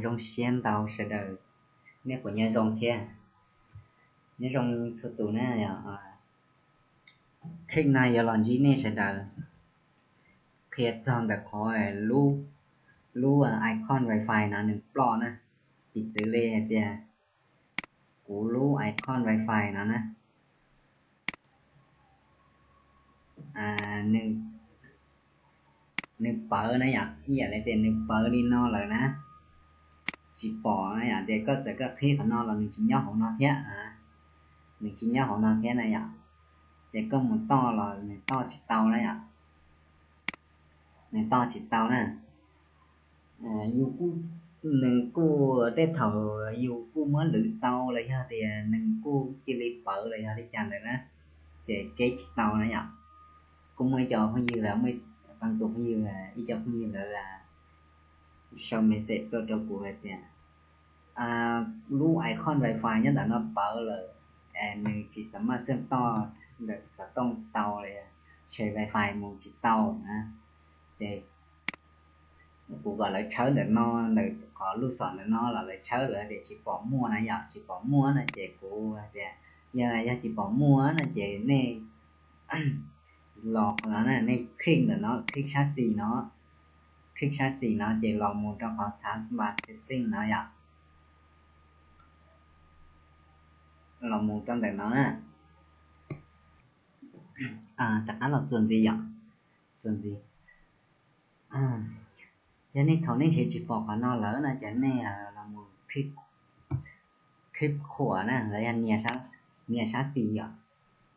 Zoo siab ntau sawv daws, nej puas nyob zoo thiab? Nyob zoo txhua tus na yom. Clip no yuav los ntsib nej sawv daws qhia txog ntawm qhov lub, lub icon wifi no nws ploj na. Piv txwv li hais tias kuv lub icon wifi no na, nws pawv na yom, ib yam li tias nws pawv li no lawm na, tsis pom na yom, tias koj txawm koj qhib qhov no los nws tsis nyob hauv no thiab, nws tsis nyob hauv no thiab na yom. Ces koj mus toj los nws toj tsis tau na yom, nws toj tsis tau na. Yus kuj, nws kuj tej thaum yus kuj muab lwv tau los yog tias nws kuj cia li pawv los yog li cas ntawd na, ces keb tsis tau na yom. Kuj muaj ib co phooj ywg lawm, muaj qee tus phooj ywg, ib co phooj ywg lawv sau message tuaj rau kuv hais tias lub icon wifi nyob ntawm no pawv lawm, es nws tsis xam maj xaj toj ntawm xov tooj tau li, tshem wifi mus tsis tau na. Ces kuv kom lawv tshawb ntawm no, ntawm qhov lub xom ntawm no los lawv tshawb lawm tias tsis pom muaj na yom, tsis pom muaj no ces kuv hais tias yog, yog tsis pom muaj no ces nej los no, nej click ntawm no, click sab xis no, click sab xis no ces los mus rau qhov taskbar setting no yom. Los mus rau ntawm no na, rov qab los txuas ntxiv yom, txuas ntxiv. Yog nej thaum nej nrhiav tsis pom qhov no lawm no ces nej los mus click qhuam na, los yog nias sab xis yom,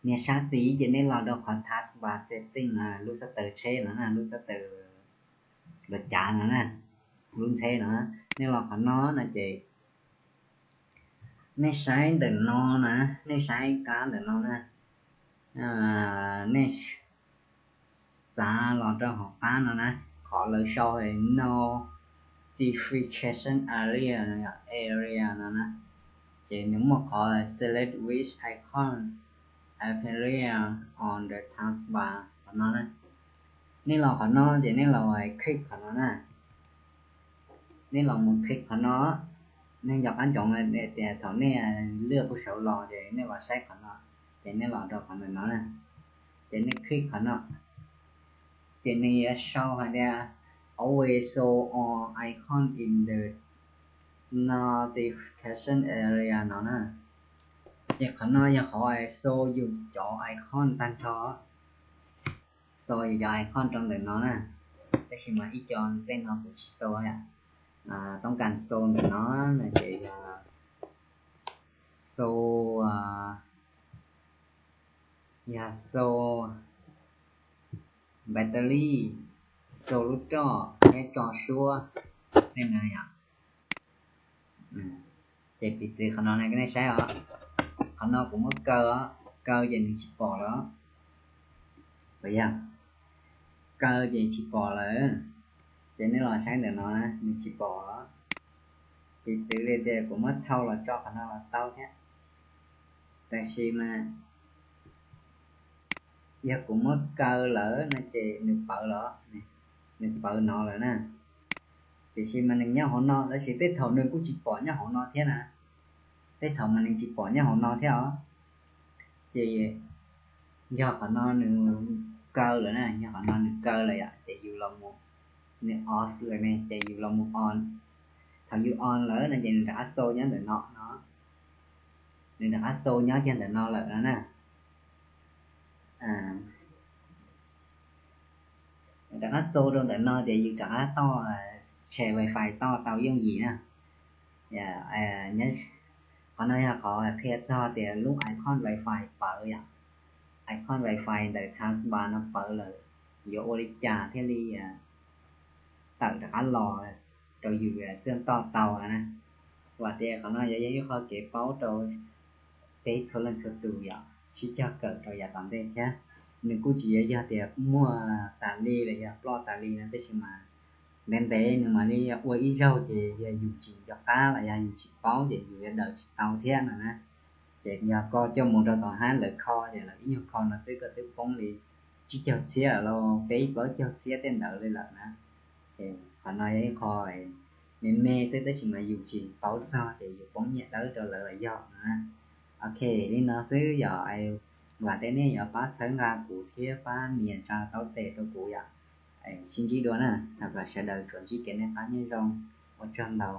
nias sab xis ces nej los rau qhov taskbar setting no, lub xab taws tsheb no na, lub xab taws los cav no na, lub ntxheb no, nej los qhov no no ces nej saib ntawm no na, nej saib qab ntawm no na, nej txav los rau hauv qab no na, qhov lawv sau notification area, area no na, ces nws muaj qhov select which icon appear on the taskbar qhov no na. Nej los qhov no ces nej los click qhov no na, nej los mus click qhov no. Nej nco qab ntsoov tias thaum nej lwaj puag saud los ces nej los saib qhov no, ces nej los rau qhov ntawm no na, ces nej click qhov no, ces nws yuav sau hais tias always show all icon in the notification area no na. Ces qhov no yog qhov show yus cov icon tag nrho, show yus cov icon rau ntawm no na. Tab sis mas ib co tej no kuv tsis show yom, toob kas show ntawm no no ces yog show, yog show battery, show lub roj thiab tso suab tej no yom. Ces piv txwv qhov no nej saib os, qhov no kuv muab kaw os, kaw ces nws tsis pom lawm, puas yog? Kaw ces tsis pom lawm. Ces nej los saib ntawm no na, nws tsis pom lawm. Piv txwv li tias kuv muab thau los tso qhov no los tau thiab, tab sis mas yog kuv muab kaw lawm no ces nws pawv los, nws pawv no lawm na. Tiam sis mas nws nyob hauv no, tab sis tej thaum nws kuj tsis pom nyob hauv no thiab na, tej thaum mas nws tsis pom nyob hauv no thiab os. Ces yog qhov no nws kaw lawm na, yog qhov no nws kaw lawm yom, ces yus los mus, nws off lawm ne ces yus los mus on. Thaum yus on lawm no ces nws rov qab show nyob ntawm no no, nws rov qab show nyob kiag ntawm no lawm no na. Rov qab show rau ntawm no ces yus rov qab toj, tshem wifi toj tau yooj yim na. Qhov no yog qhov qhia txog tias lub icon wifi pawv yom, icon wifi ntawm taskbar no pawv lawm, yuav ua li cas thiaj li tawm rov qab los rau yus xwb toj tau no na. Vam tias qhov no yuav yog ib qho kev paub rau peb txhua leej txhua tus yom, sib cog kawm rau yav tom ntej thiab. Nws kuj tsis yog tias muaj tas li los yog ploj tas li no, tab sis mas ntev ntev nws mam li ua ib zaug ces yog yus tsis nco qab los yog yus tsis paub ces yus yuav daws tsis tau thiab no na. Ces yog koj coj mus rau tom hab lawv kho ces lawv ib nyuag kho no xwb koj twb poob li tsib caug txhiab los peb plaub caug txhiab tej ntawd li lawm na. Ces qhov no yog ib qho me me xwb tab sis mas yus tsis paub txog ces yus poob nyiaj dawb rau lawv los yog no. Ok, li no xwb yog vam thiab nej yuav pab txhawb nqa kuv thiab pab nias tsa taub tes rau kuv yom. Sib ntsib dua na, thov kom sawv daws tsuas ntsib kev noj qab nyob zoo. Ua tsaug ntau.